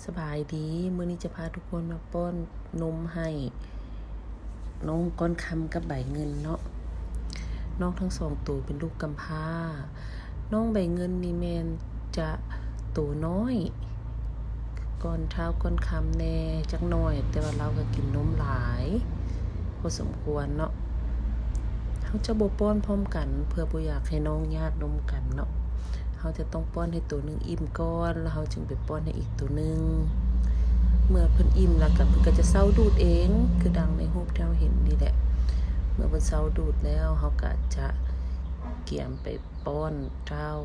ສະບາຍດີ, ມື້ນີ້ຈະພາທຸກຄົນມາປ້ອນນົມໃຫ້ນ້ອງກ້ອນຄຳກັບໃບເງິນເນາະ. ນ້ອງທັງສອງໂຕເປັນລູກກຳພ້າ. ນ້ອງໃບເງິນນີ້ແມ່ນຈະໂຕນ້ອຍ ກ່ອນທ້າວກ້ອນຄຳແດ່ຈັກໜ້ອຍ, ແຕ່ວ່າລາວກໍກິນນົມຫຼາຍພໍສົມຄວນເນາະ. ເຮົາຈະບໍ່ປ້ອນພ້ອມກັນ ເພື່ອບໍ່ຢາກໃຫ້ນ້ອງຍາດນົມກັນເນາະ. ເຮົາຈະຕ້ອງປ້ອນໃຫ້ໂຕໜຶ່ງອີ່ມກ່ອນ ແລ້ວເຮົາຈຶ່ງໄປປ້ອນໃຫ້ອີກໂຕໜຶ່ງ. ເມື່ອເພິ່ນອີ່ມແລ້ວກໍ ເພິ່ນກໍຈະເຊົາດູດເອງ ຄືດັ່ງໃນຮູບທີ່ເຮົາເຫັນນີ້ແຫຼະ. ເມື່ອເພິ່ນເຊົາດູດແລ້ວ ເຮົາກໍຈະກຽມໄປປ້ອນທ້າວ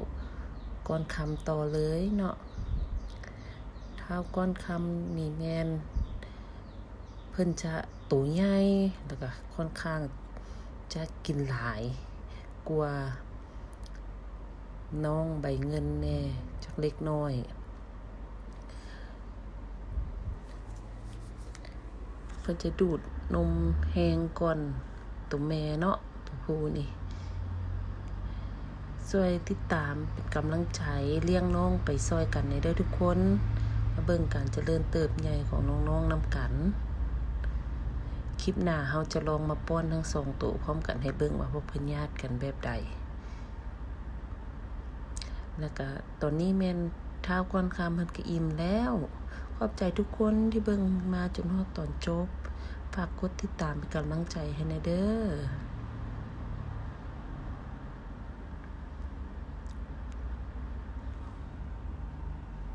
ກ້ອນຄຳຕໍ່ເລີຍເນາະ. ທ້າວກ້ອນຄຳນີ້ແມ່ນ ເພິ່ນຈະໂຕໃຫຍ່ ແລ້ວກໍຄ່ອນຂ້າງຈະກິນຫຼາຍກວ່ານ້ອງໃບເງິນແດ່ຈັກເລັກນ້ອຍ. ເພິ່ນຈະດູດນົມແຮງກ່ອນໂຕແມ່ເນາະ ໂຕຜູ້ນີ້. ຊ່ວຍຕິດຕາມເປັນກຳລັງໃຈລ້ຽງນ້ອງໄປຊ່ອຍກັນແດ່ເດີທຸກຄົນ. ມາເບິ່ງການຈະເລີນເຕີບໃຫຍ່ຂອງນ້ອງໆນຳກັນ. ຄລິບໜ້າເຮົາຈະລອງມາປ້ອນທັງສອງໂຕພ້ອມກັນໃຫ້ເບິ່ງວ່າພວກເພິ່ນຍາດກັນແບບໃດ. ແລ້ວກະຕອນນີ້ແມ່ນທ້າວກ້ອນຄຳເພິ່ນກະອີ່ມແລ້ວ. ຂອບໃຈທຸກຄົນທີ່ເບິ່ງມາຈົນຮອດຕອນຈົບ. ຝາກກົດຕິດຕາມເປັນກຳລັງໃຈໃຫ້ແດ່ເດີ.